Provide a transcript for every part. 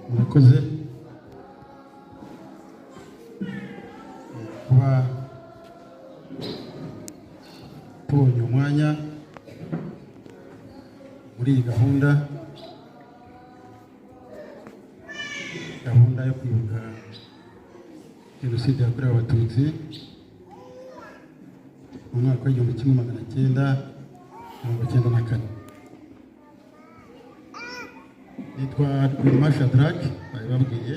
Murakoze kuba tubonye umwanya muri iyi gahunda yo kwibuka Jenoside yakorewe Abatutsi mu mwaka w'1994. Nitwa Rwirima Shadrack, bari babwiye,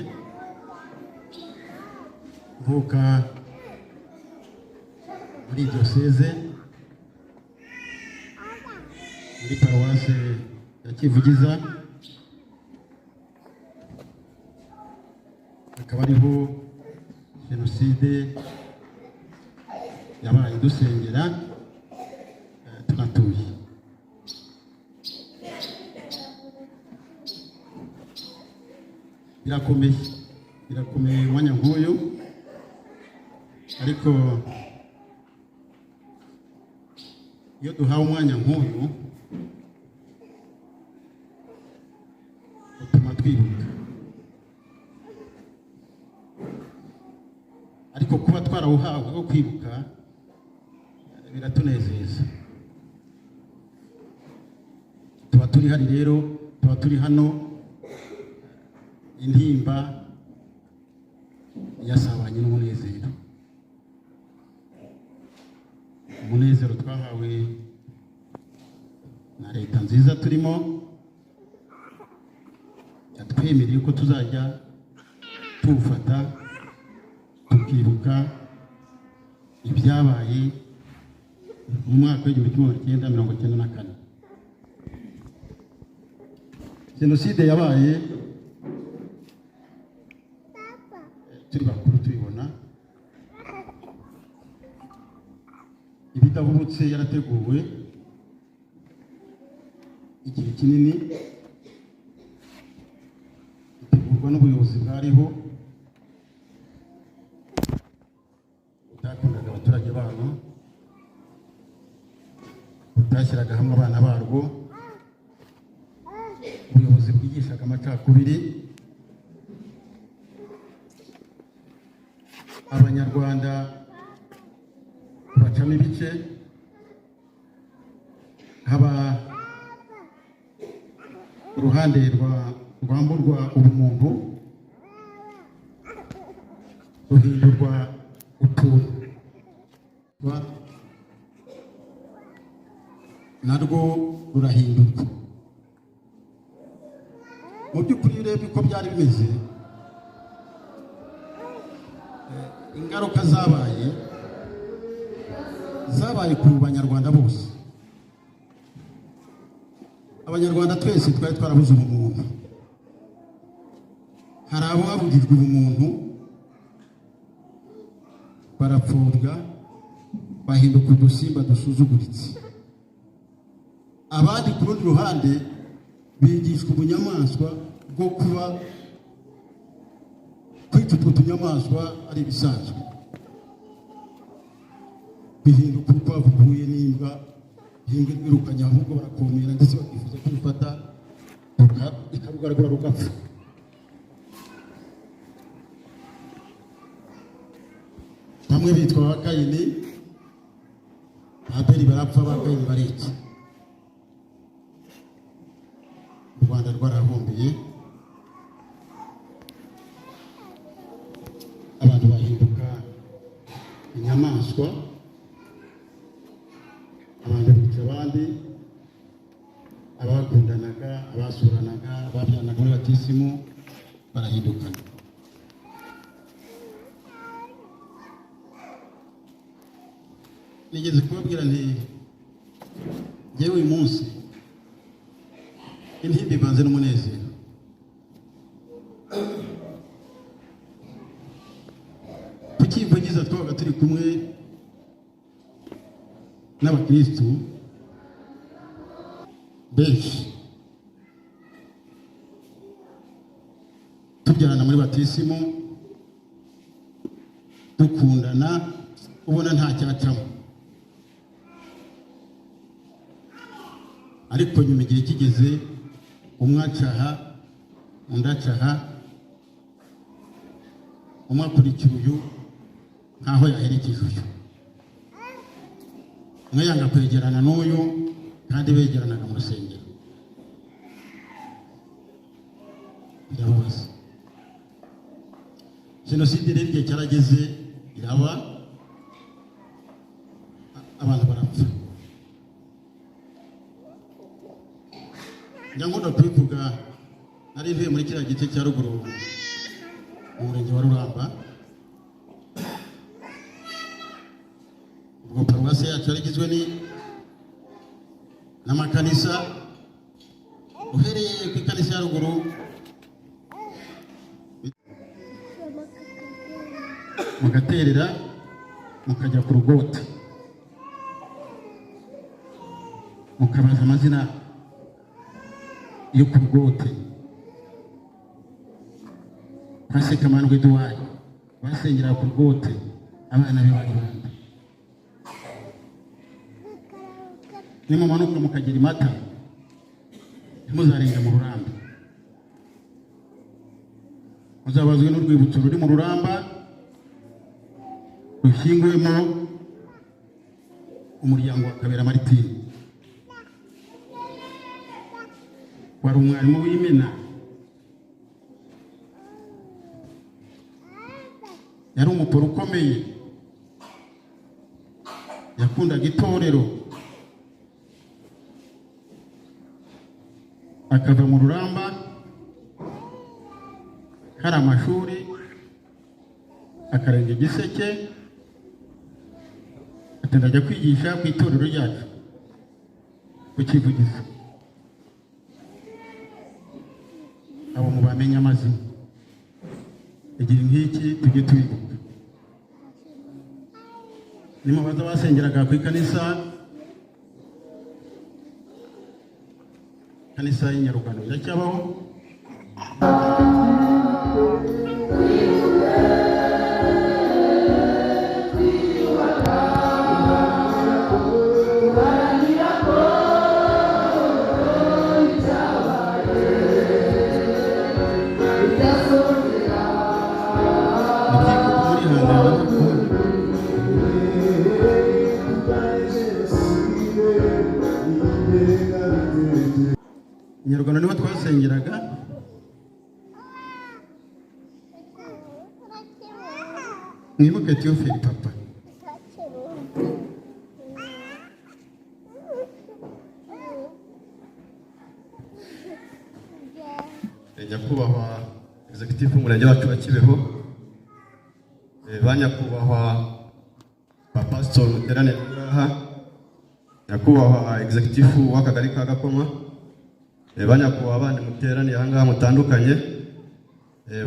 mvuka muri diyoseze, muri paruwase ya Kivugiza, akaba ariho jenoside yabaye, dusengera, tunatuye. Birakomeye, birakomeye umwanya nk'uyu, ariko iyo duhawe umwanya nk'uyu utuma twibuka, ariko kuba twarawuhawe wo kwibuka biratunezeza. Tuba turi hari rero, tuba turi hano, intimba yasabanye n'umunezero, umunezero twahawe na leta nziza turimo, yatwemereye ko tuzajya tuwufata tukibuka ibyabaye mu mwaka w'1994. Jenoside yabaye turi bakuru, tubibona ibidahubutse, yarateguwe igihe kinini, itegurwa n'ubuyobozi bwariho butakundaga abaturage babo, butashyiraga hamwe abana barwo, ubuyobozi bwigishaga amacakubiri. Abanyarwanda bacamo ibice, haba uruhande rwamburwa ubumuntu ruhindurwa utuntu, narwo rurahindurwa. Mu by'ukuri urebye uko byari bimeze, ingaruka zabaye ku banyarwanda bose. Abanyarwanda twese twari twarabuze ubumuntu. Hari abo babujijwe ubumuntu barapfobwa, bahinduka udusimba dusuzuguritse. Abandi ku rundi ruhande bigishwa ubunyamaswa bwo kuba kwica utwo tunyamaswa ari ibisanzwe, bihinduka urukwavu ruhuye n'imbwa, imbwa irwirukanye, ahubwo barakomera, ndetse bakifuza kurufata ikarugaragura rugapfa. Bamwe bitwa ba Kayini, Abeli barapfa, ba Kayini barica. U Rwanda rwarahombiye, abantu bahinduka inyamaswa, abantu bica abandi, abakundanaga, abasuranaga, ababyaranaga muri batisimu barahindukana. Nigeze kubabwira nti njyewe uyu munsi intimba ivanze n'umunezero. Ku Kivugiza twabaga turi kumwe n'abakristu benshi, tubyarana muri batisimu, dukundana, ubona nta cyacamo. Ariko nyuma igihe kigeze, umwe acaha undi acaha, Umwe akurikira uyu nkaho yaherekeje uyu. Umwe yanga kwegerana n'uyu kandi begeranaga mu rusengero. Birababaza. Jenoside rero igihe cyarageze iraba, abantu barapfa. Njya nkunda kubivuga, nari mvuye muri kiriya gice cya ruguru mu murenge wa Ruramba. Ubwo paruwasi yacu yari igizwe n'amakanisa, uhereye ku ikanisa ya ruguru mugaterera mukajya ku rugote, mukabaza amazina yo ku rugote. Kwa Sekamandwa Eduard basengera ku rugote, abana be bari bande. Nimumanuka mukagera i Mata, ntimuzarenga mu Ruramba, muzabazwe n'urwibutso ruri mu Ruramba rushyinguyemo umuryango wa Kabera Martine, wari umwarimu w'Imena, yari umuporo ukomeye, yakundaga itorero, akava mu Ruramba hari amashuri, akarenga Igiseke, ati ndajya kwigisha ku itorero ryacu ku Kivugiza. Abo mubamenye amazina, igihe nk'iki tujye tubibuka. Nimubaza basengeraga ku ikanisa, kanisa y'Inyarugano iracyabaho. Inyarwanda niho twasengeraga. Mwibuke Theophile papa, Nyakubahwa executive w'umurenge wacu wa Kibeho, ba nyakubahwa ba pastor muteraniye aha, nyakubahwa executive w'akagari ka Gakoma, ba nyakubahwa bandi muteraniye aha ngaha mutandukanye,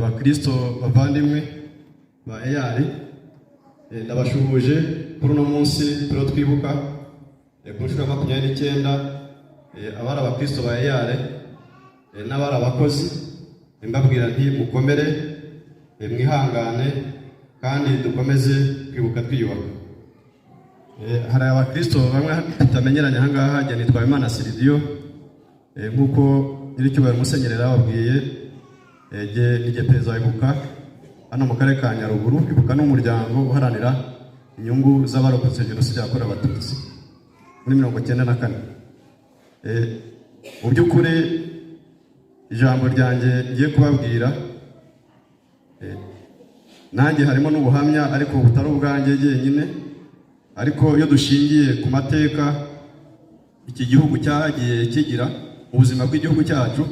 bakristo bavandimwe ba EAR, ndabashuhuje kuri uno munsi turiho twibuka ku nshuro ya 29 abari abakristo ba EAR n'abari abakozi. Mbabwira nti mukomere, mwihangane, kandi dukomeze kwibuka twiyubaka. Hari abakristo bamwe tutamenyeranye aha ngaha. Njye nitwa Imana Siridiyo, nk'uko nyiricyubahiro musenyeri yababwiye, njye ni jye perezida wa Ibuka hano mu karere ka Nyaruguru. Ibuka ni umuryango uharanira inyungu z'abarokotse jenoside yakorewe Abatutsi muri 94. Mu by'ukuri ijambo ryanjye ngiye kubabwira, nanjye harimo n'ubuhamya, ariko butari ubwanjye jyenyine. Ariko iyo dushingiye ku mateka iki gihugu cyagiye kigira mu buzima bw'igihugu cyacu,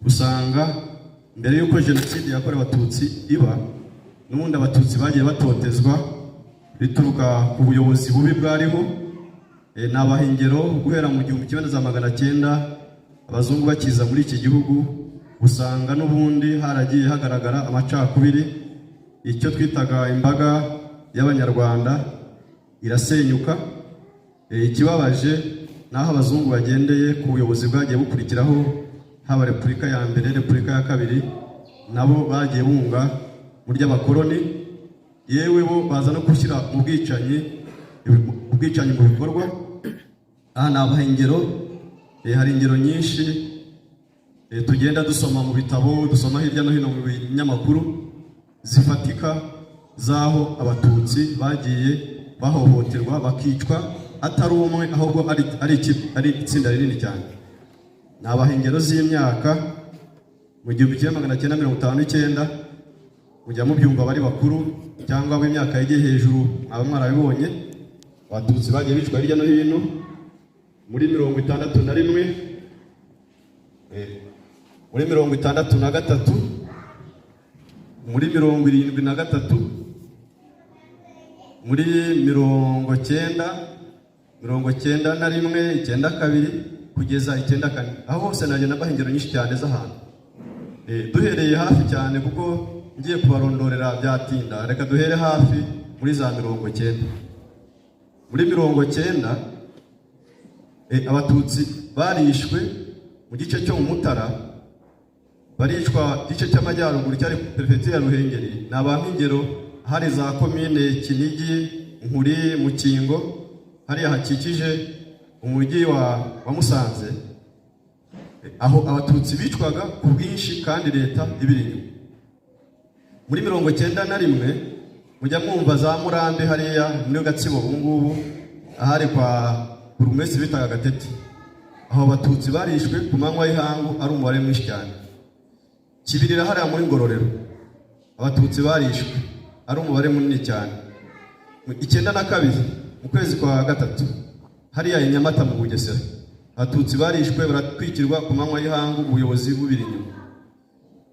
usanga mbere y'uko jenoside yakorewe Abatutsi iba, n'ubundi Abatutsi bagiye batotezwa bituruka ku buyobozi bubi bwariho. Nabaha ingero guhera mu 1900 abazungu bakiza muri iki gihugu, usanga n'ubundi haragiye hagaragara amacakubiri, icyo twitaga imbaga y'Abanyarwanda irasenyuka. Ikibabaje naho abazungu bagendeye ku buyobozi bwagiye bukurikiraho, haba Repubulika ya mbere, Repubulika ya kabiri, nabo bagiye bunga mu ry'abakoloni, yewe bo baza no gushyira ubwicanyi mu bikorwa. Aha nabaha ingero, hari ingero nyinshi tugenda dusoma mu bitabo, dusoma hirya no hino mu binyamakuru. Zifatika z'aho Abatutsi bagiye bahohoterwa, bakicwa, atari umwe ahubwo ari itsinda rinini cyane. Nabaha ingero z'imyaka. Mu 1959, mujya mubyumva, bari bakuru cyangwa ab'imyaka yagiye hejuru mwaba mwarabibonye, Abatutsi bagiye bicwa hirya no hino. Muri 61, muri 63, muri 73, muri 90, 91, 92 kugeza 94, aho hose nagenda mbaha ingero nyinshi cyane z'ahantu. Duhereye hafi cyane, kuko ngiye kubarondorera byatinda, reka duhere hafi muri za 90. Muri 90, Abatutsi barishwe mu gice cyo mu Mutara, baricwa igice cy'amajyaruguru cyari perefegitura ya Ruhengeri. Ni abantu ingero hari za komine Kinigi, Nkuri, Mukingo, hariya hakikije umujyi wa Musanze, aho Abatutsi bicwaga ku bwinshi kandi leta ibiri inyuma. Muri 91, mujya mwumva za Murambi hariya muri Gatsibo ubu ngubu, ahari kwa burugumesitiri bitaga Gatete, aho Abatutsi barishwe ku manywa y'ihangu ari umubare mwinshi cyane. Kibirira hariya muri Ngororero, Abatutsi barishwe ari umubare munini cyane. 92, mu kwezi kwa gatatu, hariya i Nyamata mu Bugesera, Abatutsi barishwe, baratwikirwa ku manywa y'ihangu, ubuyobozi bubiri inyuma.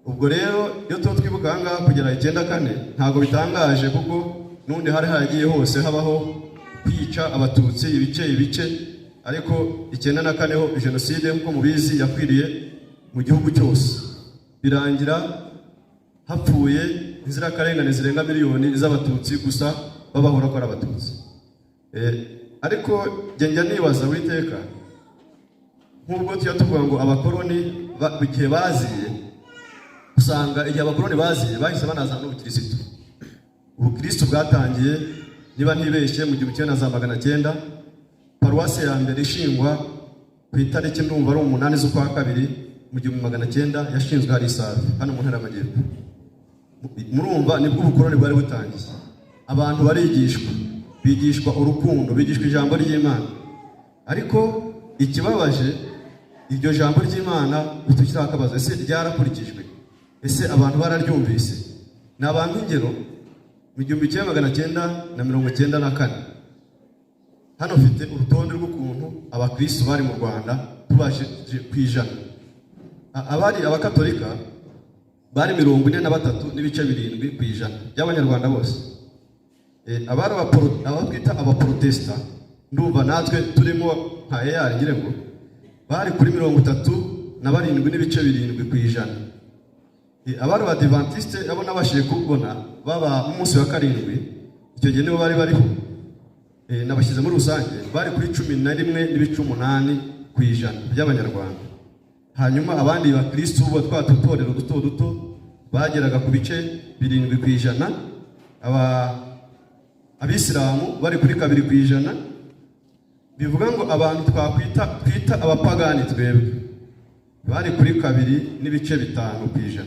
Ubwo rero iyo tuba twibuka aha ngaha kugera 94, ntabwo bitangaje, kuko n'ubundi hari haragiye hose habaho kwica Abatutsi ibice ibice. Ariko 94 ho jenoside, nk'uko mubizi, yakwiriye mu gihugu cyose, birangira hapfuye inzirakarengane zirenga miliyoni z'Abatutsi gusa babahora ko ari Abatutsi. Ariko njye njya nibaza witeka, nk'ubwo tujya tuvuga ngo abakoroni igihe baziye, usanga igihe abakoroni baziye bahise banazana n'ubukirisitu. Ubukirisitu bwatangiye, niba ntibeshye, mu 1900, paruwasi ya mbere ishingwa ku itariki, ndumva ari 8 z'ukwa kabiri mu 1900, yashinzwe hari Isave hano mu Ntara y'Amajyepfo. Murumva nibwo ubukoroni bwari butangiye. Abantu barigishwa, bigishwa urukundo, bigishwa ijambo ry'Imana. Ariko ikibabaje, iryo jambo ry'Imana bitushyiraho akabazo: ese ryarakurikijwe? Ese abantu bararyumvise? Ni abantu ingero mu 1994. Hano mfite urutonde rw'ukuntu abakristo bari mu Rwanda tubashije ku ijana. Abari Abakatolika bari 43.7% by'Abanyarwanda bose. Abari abo twita Abaprotesta, ndumva natwe turimo nka EAR ngira ngo, bari kuri 37.7%. Abari Abadivantisite, abo nabashije kubona baba umunsi wa karindwi, icyo gihe nibo bari bariho, nabashyize muri rusange, bari kuri 11.8% by'Abanyarwanda. Hanyuma abandi bakristu bo twa tutorero duto duto bageraga ku bice 7%. Aba Abisilamu bari kuri 2%. Bivuga ngo abantu twakwita twita abapagani twebwe bari kuri 2.5%.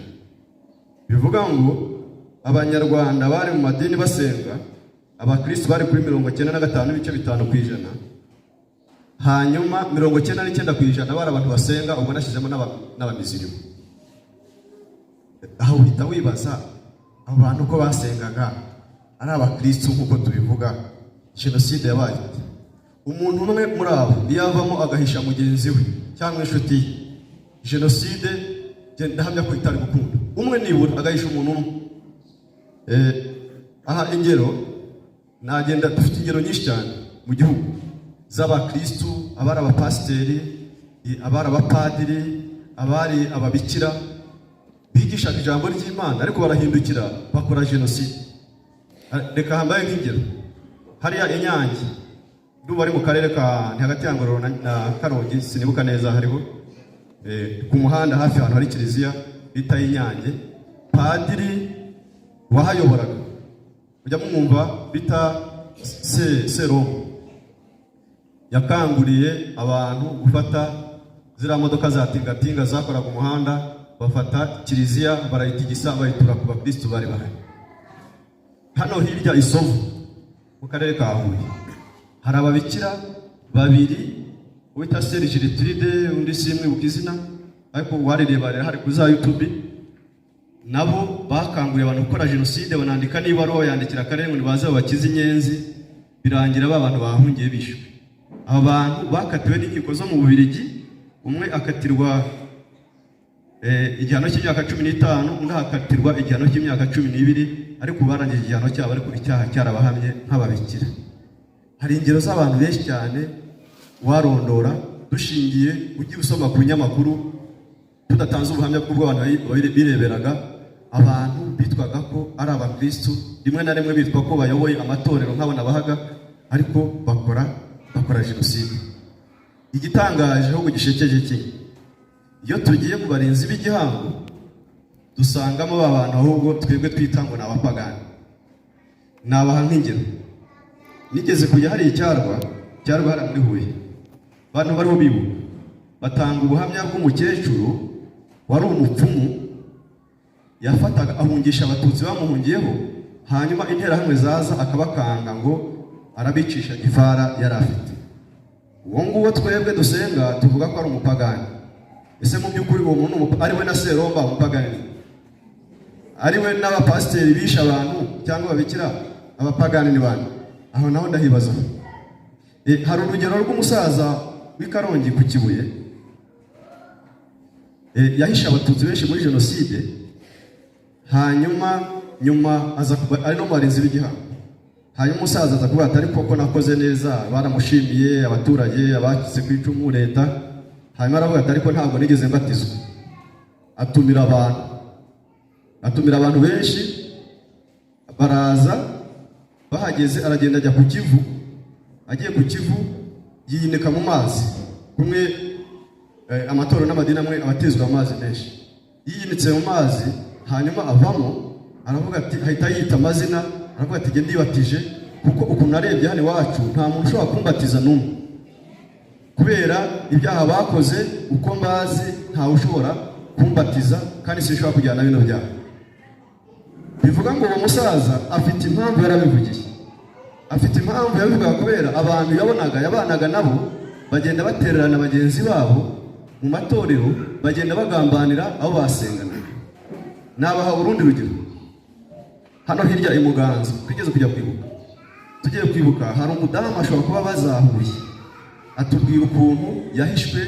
Bivuga ngo Abanyarwanda bari mu madini basenga, abakristu bari kuri 95.5%, hanyuma 99% bari abantu basenga, ubwo nashyizemo n'abamizirimo. Aho uhita wibaza, abo bantu ko basengaga ari abakristu nk'uko tubivuga, jenoside yabaye ite? Umuntu umwe muri abo iyo avamo agahisha mugenzi we cyangwa inshuti ye, jenoside njye ndahamya ko itari gukunda. Umwe nibura agahisha umuntu umwe. Aha ingero nagenda, dufite ingero nyinshi cyane mu gihugu z'abakristu, abari abapasiteri, abari abapadiri, abari ababikira bigishaga ijambo ry'Imana, ariko barahindukira bakora jenoside. Reka hambaye nk'ingero hariya Inyange, ndumva ari mu karere ka, ni hagati ya Ngororero na Karongi, sinibuka neza, hariho ku muhanda hafi ahantu hari kiliziya bita Inyange. Padiri wahayoboraga, ujya mumwumva, bita Seromo, yakanguriye abantu gufata ziriya modoka za tingatinga zakoraga umuhanda, bafata kiliziya barayitigisa, bayitura ku bakristu bari bahari. Hano hirya Isovu mu karere ka Huye hari ababikira babiri, uwita Serge Gertrude, undi simwibuka izina, ariko warireba hari kuri za YouTube. Nabo bakanguriye abantu gukora jenoside, banandika n'ibaruwa yandikira akarere ngo nibaze babakize inyenzi. Birangira ba bantu bahungiye bishwe. Aba bantu bakatiwe n'inkiko zo mu Bubiligi, umwe akatirwa igihano cy'imyaka 15, undi akatirwa igihano cy'imyaka 12, ariko barangije igihano cyabo, ariko icyaha cyarabahamye nk'ababikira. Hari ingero z'abantu benshi cyane warondora dushingiye ugiye usoma ku binyamakuru, tudatanze ubuhamya bw'ubwo abantu bireberaga. Abantu bitwaga ko ari abakristu, rimwe na rimwe bitwa ko bayoboye amatorero nk'abo nabahaga, ariko bakora jenoside. Igitangaje ahubwo gishekeje kimwe, iyo tugiye mu barinzi b'igihango dusangamo ba bantu ahubwo twebwe twita ngo ni abapagani. Nabaha nk'ingero: nigeze kujya hari icyarwa, cyarwa hariya muri Huye, abantu bariho bibuka batanga ubuhamya bw'umukecuru wari umupfumu, yafataga ahungisha abatutsi bamuhungiyeho, hanyuma interahamwe zaza akabakanga ngo arabicisha gifara yari afite. Uwo nguwo twebwe dusenga tuvuga ko ari umupagani. Ese mu by'ukuri uwo muntu ari we na Seromba, umupagani ari we n'abapasiteri bishe abantu cyangwa babikira, abapagani ni bande? Aho naho ndahibaza. Hari urugero rw'umusaza w'i Karongi ku Kibuye, yahishe abatutsi benshi muri jenoside, hanyuma nyuma aza kuba ari no mu barinzi b'igihango. Hanyuma umusaza aza kuvuga ati: "Ariko ko nakoze neza." Baramushimiye abaturage, abacitse ku icumu, leta. Hanyuma aravuga ati: "Ariko ntabwo nigeze mbatizwa." Atumira abantu benshi baraza. Bahageze aragenda ajya ku Kivu. Agiye ku Kivu yiyinika mu mazi kumwe amatorero n'amadini amwe abatizwa amazi menshi. Yiyinitse mu mazi, hanyuma avamo aravuga ati, ahita yita amazina, aravuga ati: "Jye ndibatije, kuko ukuntu narebye hano iwacu nta muntu ushobora kumbatiza n'umwe, kubera ibyaha bakoze uko mbazi, ntawe ushobora kumbatiza kandi sinshobora kujyana bino byaha." Bivuga ngo uwo musaza afite impamvu yarabivugiye, afite impamvu yabivugaga, kubera abantu yabonaga yabanaga nabo bagenda batererana bagenzi babo mu matorero, bagenda bagambanira abo basenganaga. Nabaha urundi rugero: hano hirya i Muganza twigeze kujya kwibuka. Tugiye kwibuka, hari umudamu ashobora kuba bazahuye, atubwira ukuntu yahishwe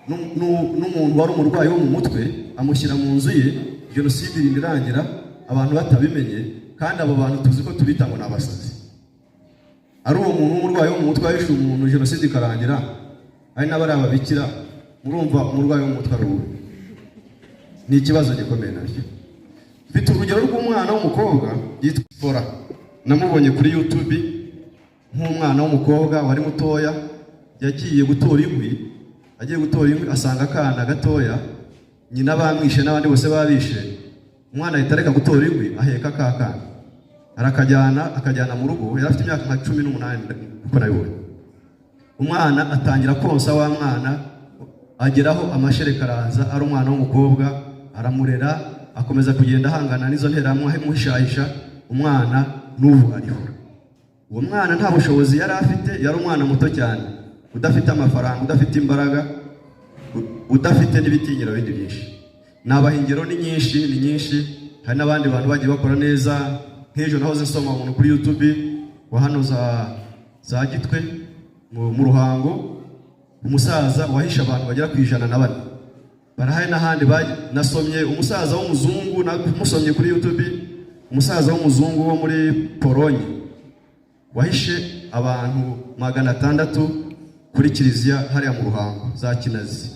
n'umuntu wari umurwayi wo mu mutwe, amushyira mu nzu ye, jenoside irinda irangira abantu batabimenye. Kandi abo bantu tuzi ko tubita ngo ni abasazi. Ari uwo muntu w'umurwayi wo mu mutwe wahishe umuntu jenoside ikarangira, ari n'abari ababikira, murumva umurwayi wo mu mutwe ari uwo? Ni ikibazo gikomeye nabyo. Mfite urugero rw'umwana w'umukobwa yitwa Fora, namubonye kuri YouTube, nk'umwana w'umukobwa wari mutoya yagiye gutora inkwi. Agiye gutora inkwi asanga akana gatoya, nyina bamwishe n'abandi bose babishe. Umwana ahita areka gutora inkwi, aheka ka kana, arakajyana, akajyana mu rugo. Yari afite imyaka nka 18 uko nabibonye. Umwana atangira konsa wa mwana, ageraho amashereka araza, ari umwana w'umukobwa, aramurera, akomeza kugenda ahangana n'izo nterahamwe, amuhishahisha. Umwana n'ubu ariho. Uwo mwana nta bushobozi yari afite, yari umwana muto cyane, udafite amafaranga, udafite imbaraga, udafite n'ibitinyiro bindi byinshi. Nabaha ingero ni nyinshi, ni nyinshi. Hari n'abandi bantu bagiye bakora neza. Nk'ejo nahoze nsoma umuntu kuri YouTube wa hano za Gitwe mu Ruhango, umusaza wahishe abantu bagera ku 104 barahari. N'ahandi nasomye umusaza w'umuzungu, namusomye kuri YouTube, umusaza w'umuzungu wo muri Polonye wahishe abantu 600 kuri kiliziya hariya mu Ruhango za Kinazi.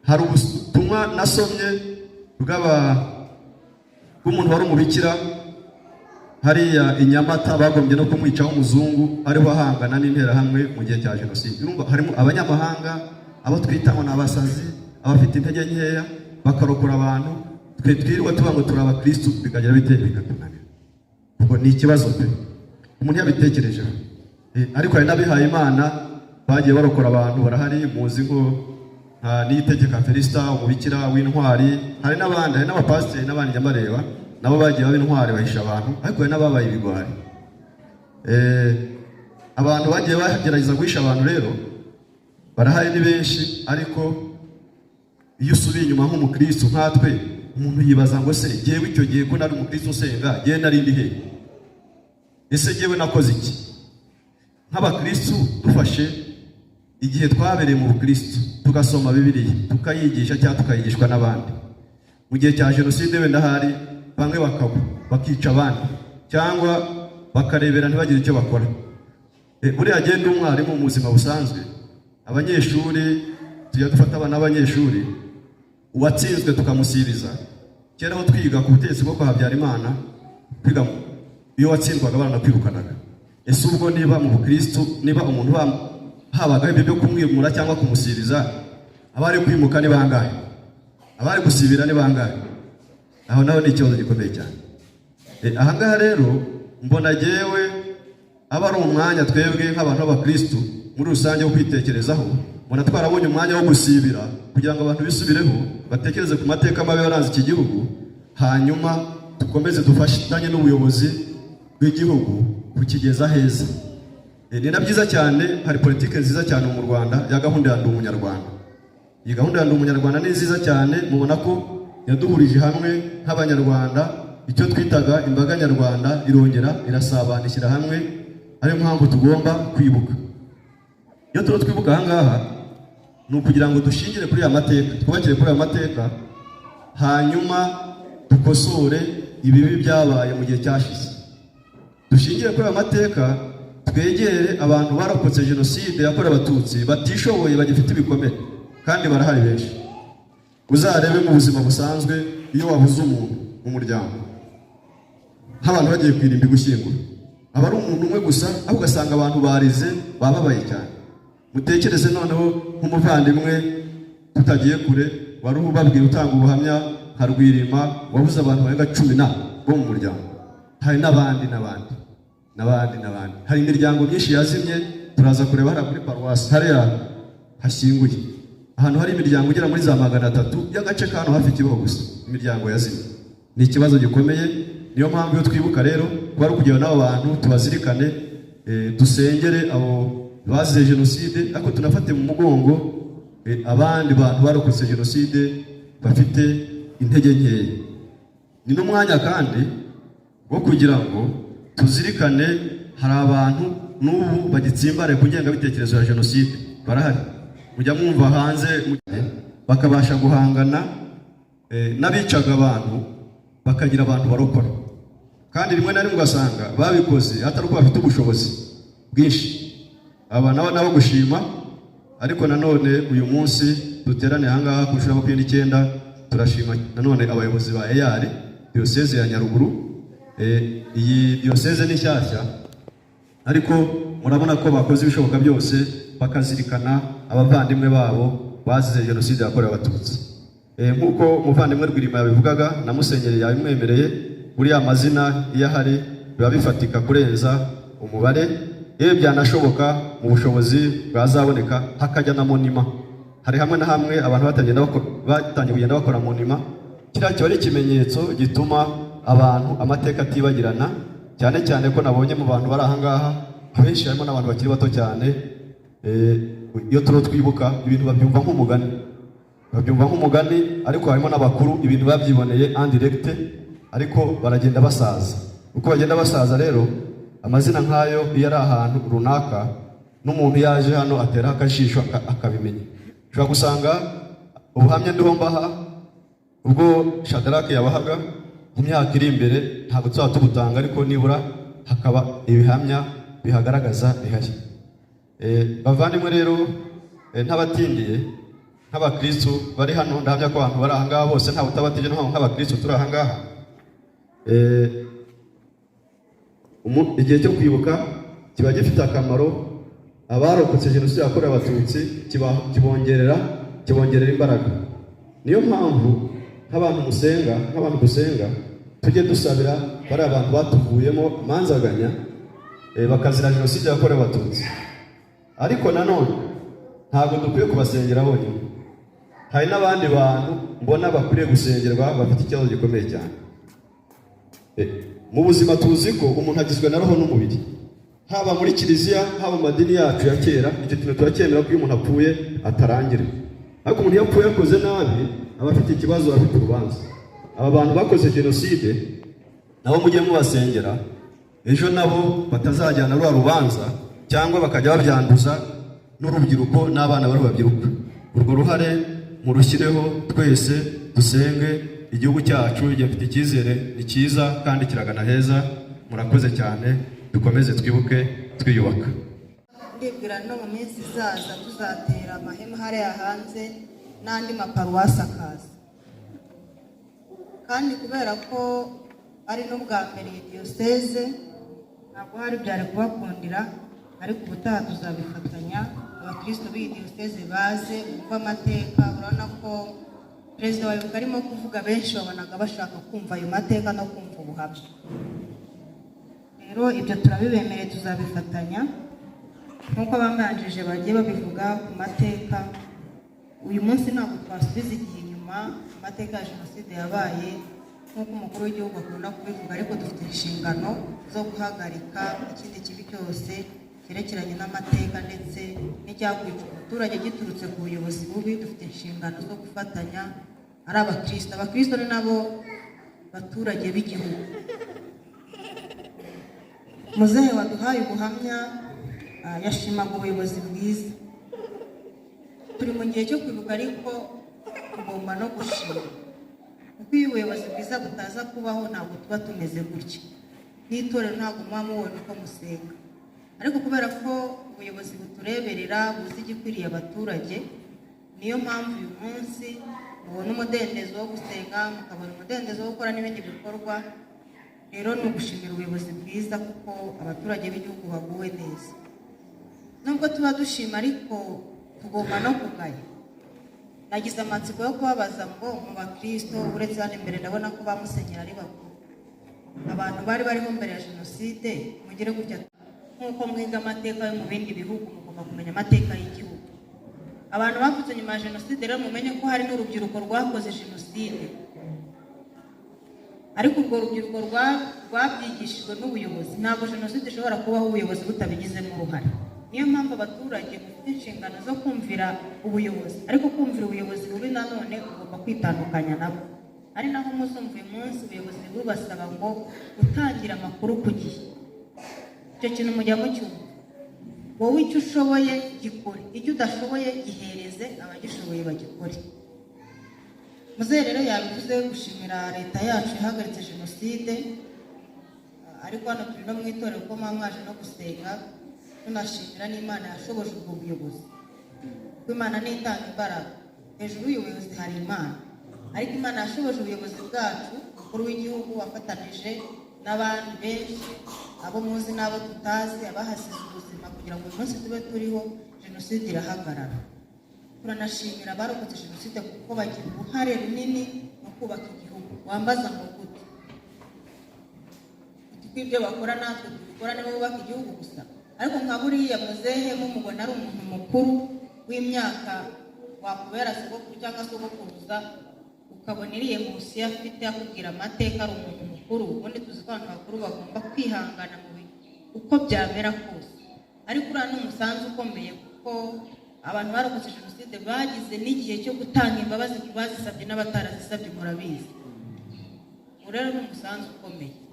Hari ubutumwa nasomye bw'umuntu wari umubikira hariya i Nyamata, bagombye no kumwicaho, umuzungu ariho ahangana n'interahamwe mu gihe cya jenoside. Urumva harimo abanyamahanga, abo twita ngo ni abasazi, abafite intege nkeya, bakarokora abantu. Twe twirirwa tuba ngo turi abakristu, bikagira bite? Bikatunanira. Ubwo ni ikibazo pe umuntu yabitekerejeho. Ariko hari n'abihaye Imana bagiye barokora abantu, barahari, muzi ko nka Niyitegeka Felicita, umubikira w'intwari. Hari n'abandi, hari n'abapasiteri n'abandi njya mbareba. Nabo bagiye baba intwari, bahisha abantu, ariko hari n'ababaye ibigwari. Abantu bagiye bagerageza guhisha abantu rero barahari, ni benshi. Ariko iyo usubiye inyuma nk'umukristo nkatwe, umuntu yibaza ngo: "Se jyewe icyo gihe ko nari umukristo usenga, jyewe nari ndi he? Ese jyewe nakoze iki?" Nk'abakristo, dufashe igihe twabereye mu bukristo, tugasoma Bibiliya, tukayigisha cyangwa tukayigishwa n'abandi, mu gihe cya jenoside wenda hari bamwe bakagwa bakica abandi cyangwa bakarebera ntibagire icyo bakora. Buriya agenda umwarimu mu buzima busanzwe, abanyeshuri tujya dufata abana b'abanyeshuri, uwatsinzwe tukamusibiza. Kera aho twiga ku butegetsi bwo kwa Habyarimana, kwiga iyo watsindwaga baranakwirukanaga. Ese ubwo niba mu bukristo, niba umuntu habagaho ibyo byo kumwimura cyangwa kumusibiza, abari kwimuka ni bangahe? Abari gusibira ni bangahe? Aho naho ni ikibazo gikomeye cyane. Ahangaha rero mbona jyewe aba ari umwanya twebwe nk'abantu b'abakristu muri rusange wo kwitekerezaho. Mbona twarabonye umwanya wo gusibira kugira ngo abantu bisubireho, batekereze ku mateka mabi yaranze iki gihugu, hanyuma dukomeze dufatanye n'ubuyobozi bw'igihugu kukigeza heza. Ni na byiza cyane, hari politiki nziza cyane mu Rwanda ya gahunda ya Ndi Umunyarwanda. Iyi gahunda ya Ndi Umunyarwanda ni nziza cyane. Mubona ko yaduhurije hamwe nk'Abanyarwanda, icyo twitaga imbaga nyarwanda irongera irasabana, ishyira hamwe. Ariyo mpamvu tugomba kwibuka. Iyo turiho twibuka aha ngaha, ni ukugira ngo dushingire kuri aya mateka, twubakire kuri aya mateka, hanyuma dukosore ibibi byabaye mu gihe cyashize. Dushingire kuri aya mateka, twegere abantu barokotse jenoside yakorewe Abatutsi batishoboye, bagifite ibikomere, kandi barahari benshi. Uzarebe mu buzima busanzwe, iyo wabuze umuntu mu muryango, nk'abantu bagiye ku irimbi gushyingura, aba ari umuntu umwe gusa, aho ugasanga abantu barize, bababaye cyane. Mutekereze noneho nk'umuvandimwe tutagiye kure wari ubabwira, utanga ubuhamya, nka Rwirima wabuze abantu barenga 10 na bo mu muryango. Hari n'abandi n'abandi n'abandi n'abandi. Hari imiryango myinshi yazimye. Turaza kureba hariya kuri paruwasi, hariya hashyinguye, ahantu hari imiryango igera muri za 300 y'agace ka hano hafi Kibeho gusa, imiryango yazimye. Ni ikibazo gikomeye. Niyo mpamvu iyo twibuka rero kuba ari ukugira n'abo bantu tubazirikane, dusengere abo bazize jenoside, ariko tunafate mu mugongo abandi bantu barokotse jenoside bafite intege nkeya. Ni n'umwanya kandi wo kugira ngo tuzirikane hari abantu n'ubu bagitsimbaraye ku ngengabitekerezo ya jenoside, barahari. Mujya mwumva hanze, bakabasha guhangana n'abicaga abantu, bakagira abantu barokora, kandi rimwe na rimwe ugasanga babikoze atari uko bafite ubushobozi bwinshi. Aba nabo nabo gushima. Ariko nanone uyu munsi duteraniye aha ngaha ku nshuro ya 29, turashima nanone abayobozi ba EAR Diyoseze ya Nyaruguru. Iyi diyoseze ni nshyashya, ariko murabona ko bakoze ibishoboka byose bakazirikana abavandimwe babo bazize jenoside yakorewe Abatutsi. Nk'uko umuvandimwe Rwirima yabivugaga na musenyeri yabimwemereye, buriya amazina iyo ahari biba bifatika kurenza umubare. Iyo byanashoboka, mu bushobozi bwazaboneka, hakajya na monument. Hari hamwe na hamwe abantu batangiye kugenda bakora monument. Kiriya kiba ari ikimenyetso gituma abantu amateka atibagirana, cyane cyane ko nabonye mu bantu bari aha ngaha abenshi harimo n'abantu bakiri bato cyane. Iyo turiho twibuka, ibintu babyumva nk'umugani, babyumva nk'umugani, ariko harimo n'abakuru ibintu babyiboneye en direct, ariko baragenda basaza. Uko bagenda basaza rero, amazina nk'ayo iyo ari ahantu runaka, n'umuntu yaje hano ateraho akajisho akabimenya. Ushobora gusanga ubuhamya ndiho mbaha, ubwo Shadarake yabahaga, mu myaka iri imbere ntabwo tuzaba tubutanga, ariko nibura hakaba ibihamya bihagaragaza bihari. Bavandimwe rero, ntabatindiye, nk'abakristu bari hano, ndahamya ko abantu bari aha ngaha bose ntawe utabatije, no nk'abakristu turi aha ngaha. Igihe cyo kwibuka kiba gifite akamaro. Abarokotse jenoside yakorewe Abatutsi kibongerera imbaraga. Niyo mpamvu nk'abantu musenga, nk'abantu dusenga, tujye dusabira bariya bantu batuvuyemo manzaganya, bakazira jenoside yakorewe Abatutsi. Ariko nanone ntabwo dukwiye kubasengera bonyine. Hari n'abandi bantu mbona bakwiriye gusengerwa, bafite ikibazo gikomeye cyane. Mu buzima tuzi ko umuntu agizwe na roho n'umubiri, haba muri kiliziya, haba mu madini yacu ya kera. Icyo kintu turacyemera ko iyo umuntu apfuye atarangira, ariko umuntu iyo apfuye akoze nabi aba afite ikibazo, aba afite urubanza. Aba bantu bakoze jenoside nabo mujye mubasengera, ejo nabo batazajyana rwa rubanza cyangwa bakajya babyanduza n'urubyiruko n'abana bari babyiruka. Urwo ruhare murushyireho, twese dusenge igihugu cyacu. Gifite icyizere, ni cyiza kandi kiragana heza. Murakoze cyane, dukomeze twibuke twiyubaka. Ndibwira no mu minsi izaza tuzatera amahema hariya hanze n'andi maparuwasi akaza. Kandi kubera ko ari n'ubwa mbere iyi diyoseze, ntabwo hari byari kubakundira, ariko ubutaha tuzabifatanya, abakristo b'iyi diyoseze baze bumve amateka. Urabona ko perezida wa Ibuka arimo kuvuga, benshi babonaga bashaka kumva ayo mateka no kumva ubuhamya. Rero ibyo turabibemereye, tuzabifatanya nk'uko ababanjije bagiye babivuga ku mateka. Uyu munsi ntabwo twasubiza igihe inyuma ku mateka ya jenoside yabaye nk'uko umukuru w'igihugu akunda kubivuga, ariko dufite inshingano zo guhagarika ikindi kibi cyose cyerekeranye n'amateka ndetse n'icyakwica umuturage giturutse ku buyobozi bubi. Dufite inshingano zo gufatanya ari abakristo. Abakristo ni nabo baturage b'igihugu. Muzehe waduhaye ubuhamya yashimaga ubuyobozi bwiza. Turi mu gihe cyo kwibuka, ariko tugomba no gushima, kuko iyo ubuyobozi bwiza butaza kubaho ntabwo tuba tumeze gutya, n'itorero ntabwo muba mubona uko musenga. Ariko kubera ko ubuyobozi butureberera, buzi igikwiriye abaturage, niyo mpamvu uyu munsi mubona umudendezo wo gusenga, mukabona umudendezo wo gukora n'ibindi bikorwa. Rero ni ugushimira ubuyobozi bwiza, kuko abaturage b'igihugu baguwe neza. Nubwo tuba dushima, ariko tugomba no kugaya. Nagize amatsiko yo kubabaza ngo mu bakristo, uretse hano imbere ndabona ko ba musenyeri ari bakuru, abantu bari bariho mbere ya jenoside, mugire gutya. Nk'uko mwiga amateka yo mu bindi bihugu, mugomba kumenya amateka y'igihugu. Abantu bavutse nyuma ya jenoside rero, mumenye ko hari n'urubyiruko rwakoze jenoside, ariko urwo rubyiruko rwabyigishijwe n'ubuyobozi. Ntabwo jenoside ishobora kubaho ubuyobozi butabigizemo uruhare. Niyo mpamvu abaturage mufite inshingano zo kumvira ubuyobozi, ariko kumvira ubuyobozi bubi nanone ugomba kwitandukanya nabo. Ari naho muzumva uyu munsi ubuyobozi bubasaba ngo gutangira amakuru ku gihe. Icyo kintu mujya mucyumva. Wowe icyo ushoboye gikore, icyo udashoboye gihereze abagishoboye bagikore. Muzehe rero yabivuze, gushimira leta yacu yahagaritse jenoside. Ariko hano turi no mu itorero, kuko muba mwaje no gusenga, tunashimira n'Imana yashoboje ubwo buyobozi, kuko Imana niyo itanga imbaraga. Hejuru y'ubuyobozi hari Imana, ariko Imana yashoboje ubuyobozi bwacu, umukuru w'igihugu wafatanije n'abandi benshi, abo muzi n'abo tutazi, abahasize ubuzima kugira ngo uyu munsi tube turiho, jenoside irahagarara. Turanashimira abarokotse jenoside kuko bagira uruhare runini mu kubaka igihugu. Wambaza ngo gute? Uti ko ibyo bakora natwe tubikora, nibo bubaka igihugu gusa? Ariko nka buriya muzehe mumubona ari umuntu mukuru w'imyaka wakubera sogokuru cyangwa sogokuruza, ukabona iriya munsi afite akubwira amateka, ari umuntu mukuru. Ubundi tuzi ko abantu bakuru bagomba kwihangana mu bintu uko byamera kose, ariko uriya ni umusanzu ukomeye, kuko abantu barokotse jenoside bagize n'igihe cyo gutanga imbabazi ku bazisabye n'abatarazisabye, murabizi. Ubu rero ni umusanzu ukomeye.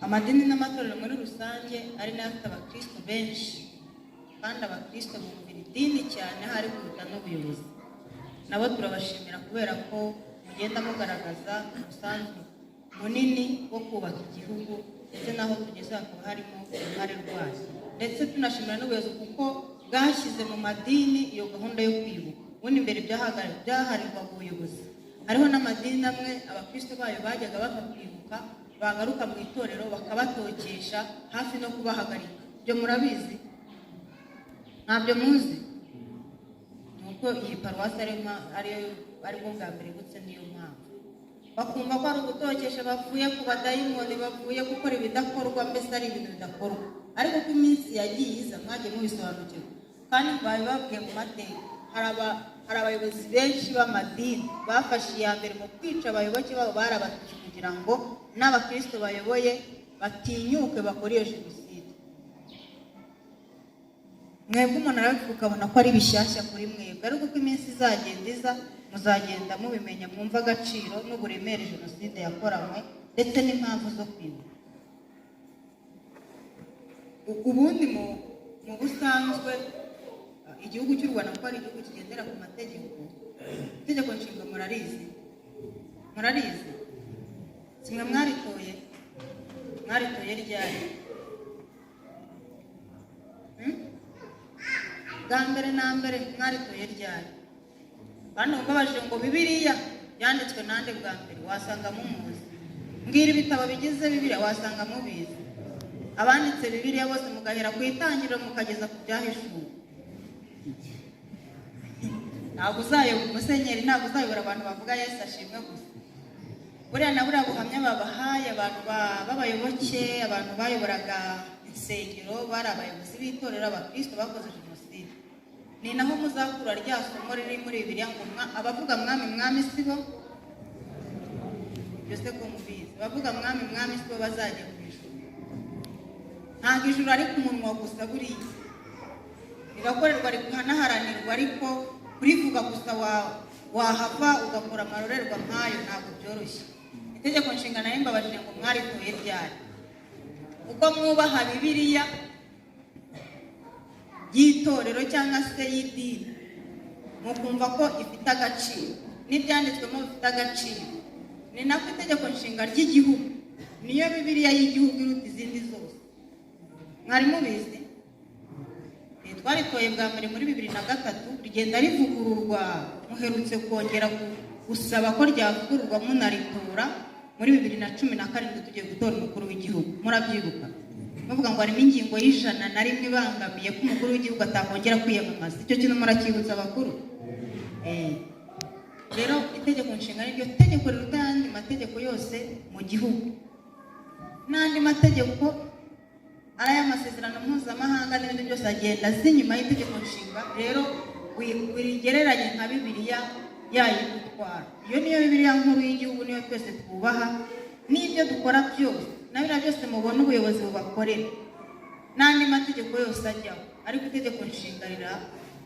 Amadini n'amatorero muri rusange ari nayo afite abakristo benshi, kandi abakristo bumvira idini cyane hari kuruta n'ubuyobozi. Nabo turabashimira kubera ko mugenda mugaragaza umusanzu munini wo kubaka igihugu, ndetse n'aho tugeze hakaba harimo uruhare rwayo. Ndetse tunashimira n'ubuyobozi kuko bwashyize mu madini iyo gahunda yo kwibuka. Ubundi mbere byaharirwaga ubuyobozi. Hariho n'amadini amwe abakristo bayo bajyaga bava kwibuka, bagaruka mu itorero bakabatokesha, hafi no kubahagarika. Ibyo murabizi? Ntabyo muzi? Ni uko iyi paruwasi aribwo bwa mbere ibutse, niyo mpamvu bakumva ko ari ugutokesha, bavuye ku badayimoni, bavuye gukora ibidakorwa, mbese ari ibintu bidakorwa. Ariko uko iminsi yagiye iza mwagiye mubisobanukirwa, kandi babibabwiye mu mateka. Hari Hari abayobozi benshi b'amadini bafashe iya mbere mu kwica abayoboke babo bari Abatutsi, kugira ngo n'abakristo bayoboye batinyuke bakore iyo jenoside. Mwebwe umuntu arabivuga ukabona ko ari bishyashya kuri mwebwe, ariko uko iminsi izagenda iza muzagenda mubimenya, mwumva agaciro n'uburemere jenoside yakoranywe ndetse n'impamvu zo kwibuka. Ubundi mu busanzwe igihugu cy'u Rwanda, kuko ari igihugu kigendera ku mategeko, itegeko nshinga murarizi, murarizi simwe mwaritoye? Mwaritoye ryari? Hmm? Bwa mbere na mbere mwaritoye ryari? Bano mbabajije ngo Bibiliya yanditswe nande bwa mbere, wasanga mumuzi. Mbwira ibitabo bigize Bibiliya, wasanga mubizi. Abanditse Bibiliya bose, mugahera ku Itangiriro mukageza ku Byahishuwe. Ntabwo uzayobora umusenyeri, ntabwo uzayobora abantu bavuga Yesu ashimwe gusa. Buriya na buriya buhamya babahaye, abantu b'abayoboke, abantu bayoboraga insengero, bari abayobozi b'itorero, abakristo bakoze jenoside. Ni naho muzakura rya somo riri muri Bibiliya ngo abavuga "Mwami, Mwami" si bo byose ko mubizi. Abavuga "Mwami, Mwami" si bo bazajya mu ijuru. Ntabwo ijuru ari ku munwa gusa, buriya rirakorerwa, rikanaharanirwa, ariko kurivuga gusa wahava ugakora amarorerwa nk'ayo, ntabwo byoroshye. Itegeko nshinga nayo mbabajije ngo mwaritoye ryari? Uko mwubaha Bibiliya y'itorero cyangwa se y'idini, mukumva ko ifite agaciro n'ibyanditswemo bifite agaciro, ni nako itegeko nshinga ry'igihugu niyo Bibiliya y'igihugu iruta izindi zose. Mwari mubizi? Twaritoye bwa mbere muri 2003, rigenda rivugururwa. Muherutse kongera gusaba ko ryavugururwa, munaritora muri 2017 tugiye gutora umukuru w'igihugu. Murabyibuka bavuga ngo harimo ingingo y'101 ibangamiye ko umukuru w'igihugu atakongera kwiyamamaza. Icyo kintu muracyibutsa abakuru? Rero itegeko nshinga niryo tegeko riruta ayandi mategeko yose mu gihugu, n'andi mategeko ari ay'amasezerano mpuzamahanga n'ibindi byose agenda aza inyuma y'itegeko nshinga. Rero wirigereranye nka Bibiliya yayigutwara. Iyo niyo Bibiliya nkuru y'igihugu, niyo twese twubaha n'ibyo dukora byose, na biriya byose mubona ubuyobozi bubakorera n'andi mategeko yose ajyaho, ariko itegeko nshinga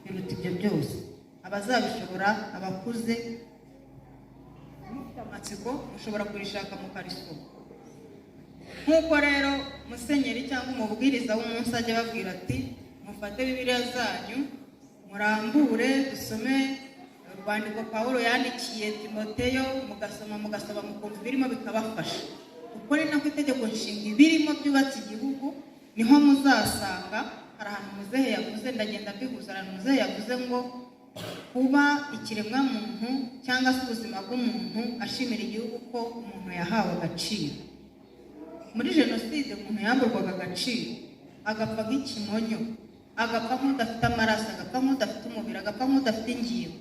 riruta ibyo byose. Abazabishobora, abakuze mufite amatsiko, mushobora kurishaka mukarisoma. Nk'uko rero musenyeri cyangwa umubwiriza w'umunsi ajya ababwira ati: "Mufate Bibiliya zanyu, murambure, dusome urwandiko Pawulo yandikiye Timoteyo," mugasoma, mugasoma, mukumva ibirimo bikabafasha. Uko ni nako itegeko nshinga ibirimo byubatse igihugu. Niho muzasanga hari ahantu muzehe yavuze, ndagenda mbihuza, ahantu muzehe yavuze ngo kuba ikiremwamuntu cyangwa se ubuzima bw'umuntu, ashimira igihugu ko umuntu yahawe agaciro. Muri jenoside umuntu yamburwaga agaciro, agapfa nk'ikimonyo, agapfa nk'udafite amaraso, agapfa nk'udafite umubiri, agapfa nk'udafite ingingo.